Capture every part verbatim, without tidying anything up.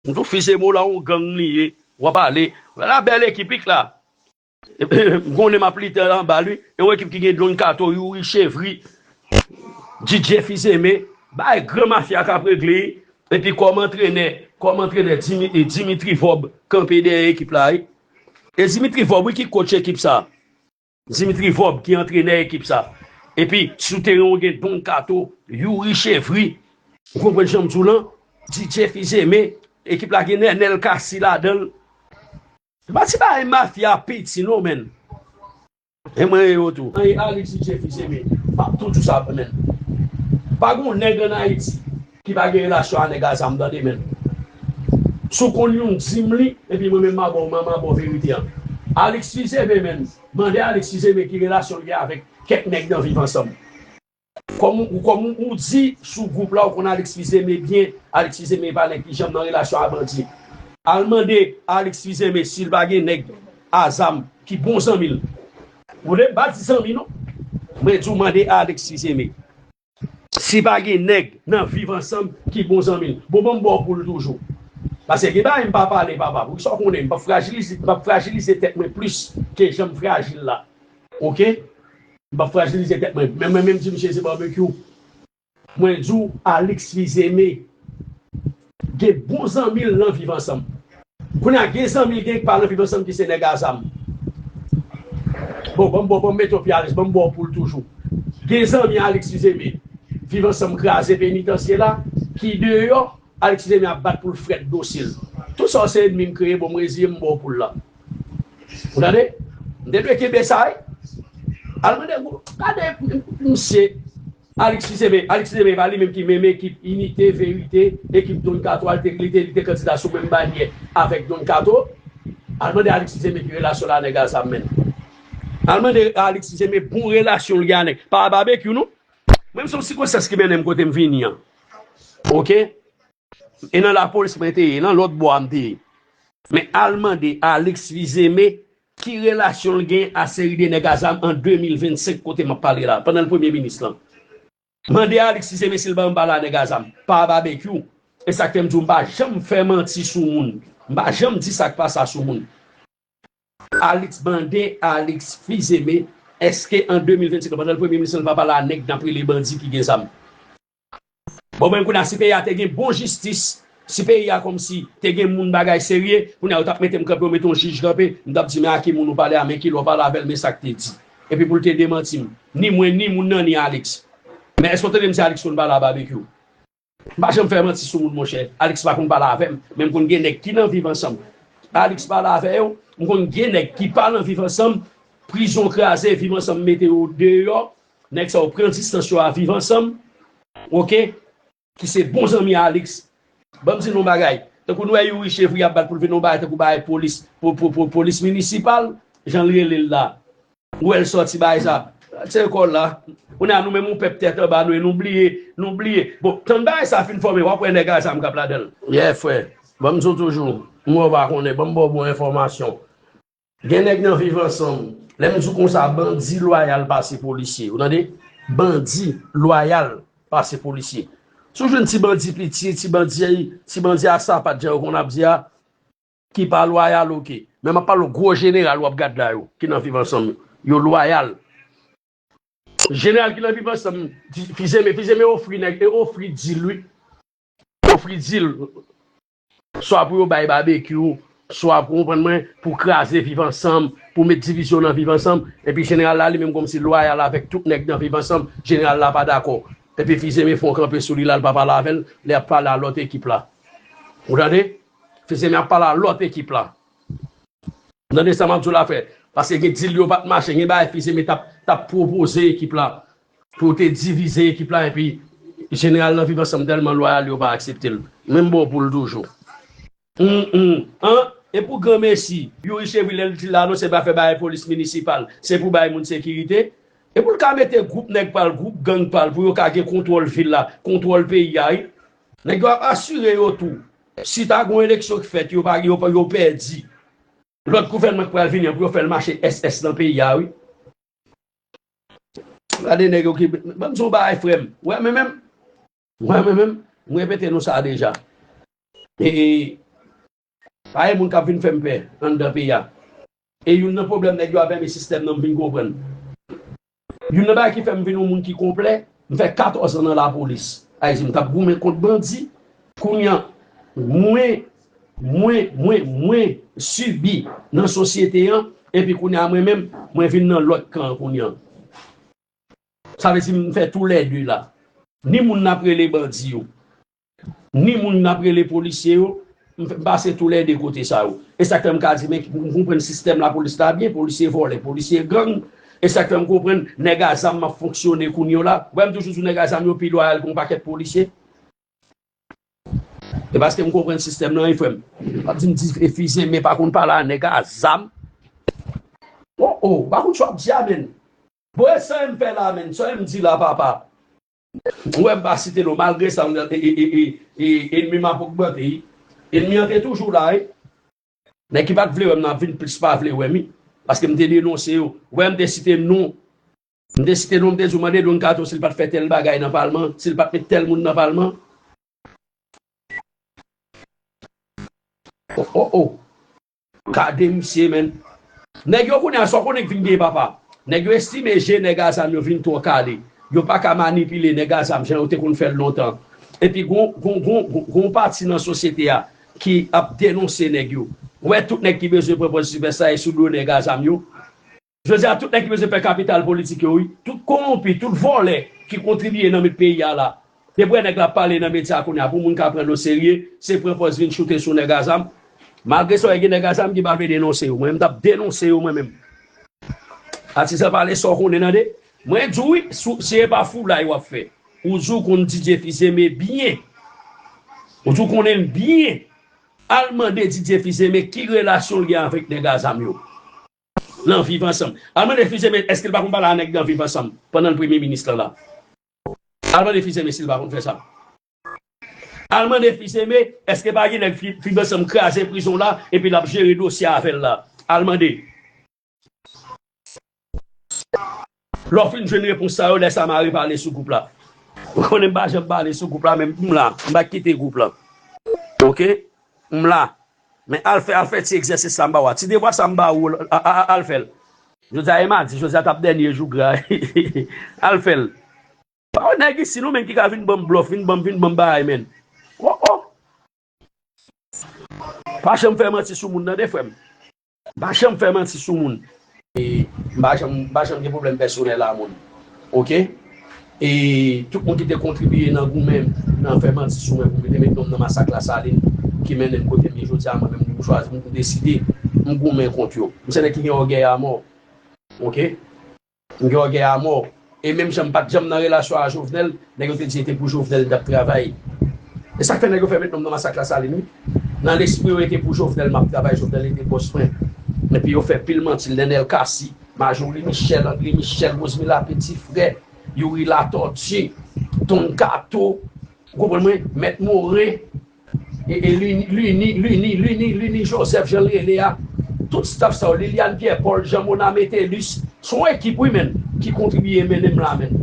M tou Fils Aimé w la, yon gang li ye. W ap pale. Vwala bèl ekip ik la. M konnen m ap lite anba li. E yon ekip ki gen Don Kato, Youri Chevry, D J Fils Aimé. Bay gran mafya k ap regle. Epi kòm antrenè, kòm antrenè, Dimi- e Dimitri Vorbe kanpe dèyè ekip la, wi. E Dimitri Vorbe, wi, ki coach ekip sa. Dimitri Vorbe ki antrenè ekip sa. Epi, sou teren, ou gen Don Kato, Youri Chevry. Ou konprann jan m di w lan? D J Fils Aimé. Ekip la gen Nenel Cassy ladan l. Se pa ti bagay mafya piti non, menn. E mwen e yo tou. Anyen Alex D J Fils Aimé. M ap tou di w sa, menn. Pa gen yon nèg ann Ayiti ki pa gen relasyon a nèg a zam, tande, menn. Si w konn yon, di m li, epi mwen menm m a ba w, m a ba w verite an. Alex Fils Aimé, menn. Mande Alex Fils Aimé ki relasyon l gen avèk kèk nèg nan Viv Ansanm. Kòm ou, kòm ou, ou di sou gwoup la, ou konn Alex Fils Aimé byen. Alex Fils Aimé pa nèg ki janm nan relasyon a bandi. Al mande Alex Fils Aimé si l pa gen nèg a zam ki bon zanmi l. Ou tande, m pa di zanmi non. Mwen di w mande Alex Fils Aimé si pa gen nèg nan Viv Ansanm ki bon zanmi l. Bon, ban m ba w pou l toujou. Paske gen bagay m pa pale, papa. Poukisa w konnen m p ap frajilize, m p ap frajilize tèt mwen plis ke jan m frajil la. Oke? M p ap frajilize tèt mwen. Men mwen menm di misye se Barbecue. Mwen di w, Alex Fils Aimé gen bon zanmi l nan Viv Ansanm. Kounye a, gen zanmi l gen k pa nan Viv Ansanm ki se nèg a zam. Bon, ban m, bon, ban m mete w pi alèz, ban m ba w pou l toujou. Gen zanmi Alex Fils Aimé, Viv Ansanm kraze penitansye la, ki deyò, Alex Fils Aimé ap bat pou l frèt dosye l. Tout sa w se ènmi m kreye, bon, m reziye m, m ba w pou l la. Ou tande? M te dwe kenbe sa, wi. Al mande, gade misye, Alex Fils Aimé, Alex Fils Aimé pa li menm ki menm ekip Inite, Verite, ekip Don Kato a, li te, li te, li te kandida sou menm banyè avèk Don Kato. Al mande Alex Fils Aimé ki relasyon l a nèg a zam, menn. Al mande Alex Fils Aimé bon relasyon l gen a nèg. Pa Barbecue, non. Mwen, se yon sikonstans ki mennen m kote m vini an. Oke? E nan lapolis mwen te ye, nan lòt bò a m te ye. Men al mande Alex Fils Aimé ki relasyon l gen a seri de nèg a zam an de mil vennsenk kote m ap pale la, pandan l premye minis lan. Mande Alex Fils Aimé si l ban m pale a nèg a zam, pa Barbecue. E sa k fè m di w m pa janm fè manti sou moun. M pa janm di sa k pa sa sou moun. Alex, mande Alex Fils Aimé, èske an de mil vennsenk, pandan l premye minis lan, l pa pale a nèg n ap rele bandi ki gen zam? Bon, men kounye a, si peyi a te gen bon jistis, si peyi a kòmsi te gen moun bagay serye, kounye a, yo t ap mete m kanpe, yo mete yon jij kanpe, m t ap di, men a ki moun ou pale a, men kilè w pale avè l, men sa k te di. Epi pou l te demanti m, ni mwen, ni moun nan, ni Alex. Men èske w tande m di Alex konn pale a Barbecue? M pa janm fè manti sou moun, monchè. Alex pa konn pale avè m, men m konn gen nèg ki nan Viv Ansanm. Alex pale avè yo, m konn gen nèg ki pa nan Viv Ansanm, prizon kraze, Viv Ansanm mete yo deyò. Nèg sa yo pran distans yo a Viv Ansanm, oke, ki se bon zanmi Alex. Ban m di nou yon bagay. Tankou nou wè Youri Chevry ap bat pou l vin yon bagay tankou bagay polis, po, po, po, polis minisipal, jan l rele l la. Ou wè l sòti bagay sa. Se kò l la. Kounye a nou menm yon pèp tèt anba nou e nou bliye, nou bliye. Bon, tann bagay sa fin fòme, w ap wè nèg a zam k ap ladan l. Yeah, frè. Ban m di w toujou. M wè w pa konnen. Ban m ba w bon enfòmasyon. Gen nèg nan Viv Ansanm. Lè m di w konsa, bandi lwayal pase polisye. Ou tande? Bandi lwayal pase polisye. Si w jwenn ti bandi piti, ti bandi, ti bandi a sapat, jan yo konn ap di a, ki pa lwayal, oke. Men m ap pale w gwo jeneral w ap gad la yo, ki nan Viv Ansanm yo. Yo lwayal. Jeneral ki nan Viv Ansanm, di, Fils Aimé, Fils Aimé ofri nèg, e ofri dil, wi. Ofri dil. Swa pou yo bay Barbecue, swa pou, konprann mwen, pou kraze Viv Ansanm, pou met divizyon nan Viv Ansanm. Epi jeneral la, li menm kòmsi lwayal avèk tout nèg nan Viv Ansanm, jeneral la pa dakò. Epi Fils Aimé fè yon kanpe sou li la, l pa pale avè l, li ap pale a lòt ekip la. Ou tande? Fils Aimé ap pale a lòt ekip la. Tande sa m ap di w la, frè. Paske gen dil yo pa t mache, gen bagay Fils Aimé t ap, t ap pwopoze ekip la. Pou yo te divize ekip la, epi jeneral nan Viv Ansanm tèlman lwayal, yo pa aksepte l. Men m ba w pou l toujou. Hum, hum. An? E pou granmesi, Youri Chevry, lè l di l anonse pa fè bagay polis minisipal, se pou bay moun sekirite? E pou l ka mete gwoup nèg pa l, gwoup gang pa l, pou yo ka gen kontwòl vil la, kontwòl peyi a, wi. Nèg yo ap asire yo tou. Si ta gen yon eleksyon k fèt, yo pa, yo pa, yo pèdi. Lòt gouvènman k pral vini an, pou yo fè l mache S S nan peyi a, wi. Gade nèg yo ki, ban m di w yon bagay, frè m. Ou wè mwen menm? Ou wè mwen menm? M repete nou sa deja. E, Pa gen moun k ap vin fè m pè anndan peyi a. E youn nan pwoblèm nèg yo avè m e sistèm nan, m vin konprann. Youn nan bagay ki fè m vin yon moun ki konplè, m fè katòz an nan lapolis. Ayiti, m t ap goumen kont bandi. Kounye a, mwen, mwen, mwen, mwen sibi nan sosyete an, epi kounye a mwen menm, mwen vin nan lòt kan an kounye a. Sa vle di m fè toulède la. Ni moun n ap rele bandi yo, ni moun n ap rele polisye yo, m fè- m pase toulède kote sa yo. E sa k fè m ka di, men m konprann sistèm lapolis la byen, polisye vòlè, polisye gang. E sa k fè m konprann nèg a zam ap fonksyone kounye a la. Wè m toujou di w nèg a zam yo pi lwayal ke yon pakèt polisye. E paske m konprann sistèm nan, wi, frè m. W ap di m di e Fizeme pa konn pale a nèg a zam. Oh, oh, pa konn sa w ap di a, menn. Bon, e sa m fè la, menn. Sa m di la, papa. Ou wè m pa site non, malgre sa, e, e, e, e, e, enmi m ap ogmante, wi. Enmi an te toujou la, wi. Nèg ki pa t vle wè m nan ap vin plis pa vle wè m, wi. Paske m te denonse yo. Ou wè m te site non. M te site non, m te di w mande Don Kato si l pa t fè tèl bagay nan palman, si l pa t met tèl moun nan palman. Oh, oh, oh. Gade misye, menn. Nèg yo kounye a, sa w konnen k vin gen papa. Nèg yo estime je nèg a zam yo vin twò kale. Yo pa ka manipile nèg a zam jan yo te konn fè l lontan. Epi gon, gon, gon, gon, gon pati nan sosyete a ki ap denonse nèg yo. Ou wè tout nèg ki bezwen pran pòz sipèsta e sou do nèg a zam yo. Jodi a, tout nèg ki bezwen fè kapital politik yo, wi. Tout kowonpi, tout vòlè ki kontribiye nan met peyi a la. Depi w wè nèg la ap pale nan medya kounye a, pou moun ka pran l oserye, se pran pòz vin choute sou nèg a zam. Malgre sa, gen nèg a zam ki pa vle denonse yo. Mwen menm, m t ap denonse yo, mwen menm. Atizan pale sa w konnen, tande. Mwen di w, wi, si, si e pa foulay w ap fè. Ou di w konn Didier Fils-Aimé byen. Ou di w konnen l byen. Al mande Didier Fils-Aimé ki relasyon l gen avèk nèg a zam yo. Nan Viv Ansanm. Al mande Fils-Aimé, èske l pa konn pale a nèg nan Viv Ansanm pandan l premye minis lan la? Al mande Fils-Aimé si l pa konn fè sa. Al mande Fils-Aimé, èske pa gen nèg Fi- Viv Ansanm kraze prizon la, epi l ap jere dosye avè l la? Al mande. Lè w fin jwenn repons sa yo, lè sa m a repale sou gwoup la. Ou konnen m pa janm pale sou gwoup la, men m la, m pa kite gwoup la. Oke? M la. Men al fè, al fè ti egzèsis sa m ba w a. Ti devwa sa m ba ou, a, a, a, al fè l. Jodi a e madi, jodi a t ap dènye jou gra. Al fè l. Pa yon nèg isi non, men ki ka vin ban m blòf, vin ban m, vin ban m bagay, menn. Oh, oh. Pa janm fè manti sou moun nan, de frè m. Pa janm fè manti sou moun. E, m pa janm, m pa janm gen pwoblèm pèsonèl a moun. Oke? E tout moun ki te kontribiye nan goumen m, nan fè manti sou mwen pou m te met non m nan masak Lasalin, ki mennen m kote m ye jodi a, mwen menm, m chwazi, m deside, m goumen kont yo. M se nèg ki gen ògèy a mò. Oke? M gen ògèy a mò. E menm jan m pa t janm nan relasyon a Jovenel, nèg yo te di e te pou Jovenel m t ap travay. E sa k fè nèg yo fè met non m nan masak Lasalin, wi. Nan lespri yo, e te pou Jovenel m ap travay, Jovenel e te bòs mwen. Epi yo fè pil manti, Lennel Cassy, Marjorie Michel, André Michel, Rosemila Petit Frère, Youri Latortue, Don Kato, ou konprann mwen, Mèt Morin, e, e Lini, Lini, Lini, Lini, Lini Joseph, jan l rele a, tout staff sa yo, Liliane Pierre Paul, Jean Mona Metellus, se yon ekip, wi, menn, ki kontribiye mennen m la, menn.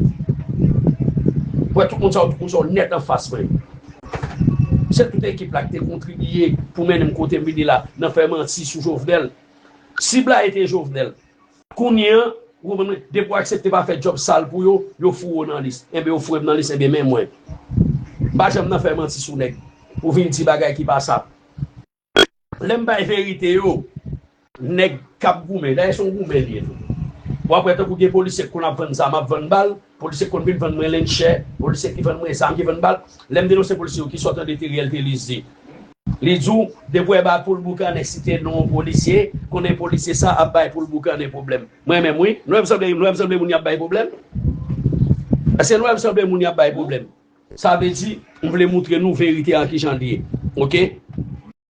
Ou wè tout moun sa yo, tout moun sa yo nèt anfas mwen. Se tout ekip la ki te kontribiye pou mennen m kote m vini la, nan fè manti sou Jovenel. Sib la e te Jovenel. Kounye a, ou konprann mwen, depi w aksepte pa fè djòb sal pou yo, yo foure w nan lis. Enben, yo foure m nan lis, enben, men mwen. M pa janm nan fè manti sou nèg. Pou vin di bagay ki pa sa. Lè m bay verite yo, nèg k ap goumen, dayè se yon goumen li ye tou. W ap wè tankou gen polisye k konn ap vann zam, ap vann bal, polisye k konn vin vann mwen lenn chè, polisye ki vann mwen zam, ki vann bal. Lè m denonse polisye yo, kisa w tande Theriel Thelus di? Li di w, depi w wè bay poul boukannen site non yon polisye, konnen polisye sa ap bay poul boukannen pwoblèm. Mwen menm, wi, nou wè m sanble, nou wè m sanble moun y ap bay pwoblèm? Èske nou wè m sanble moun y ap bay pwoblèm? Sa vle di, m vle moutre nou verite an kijan l ye. Oke?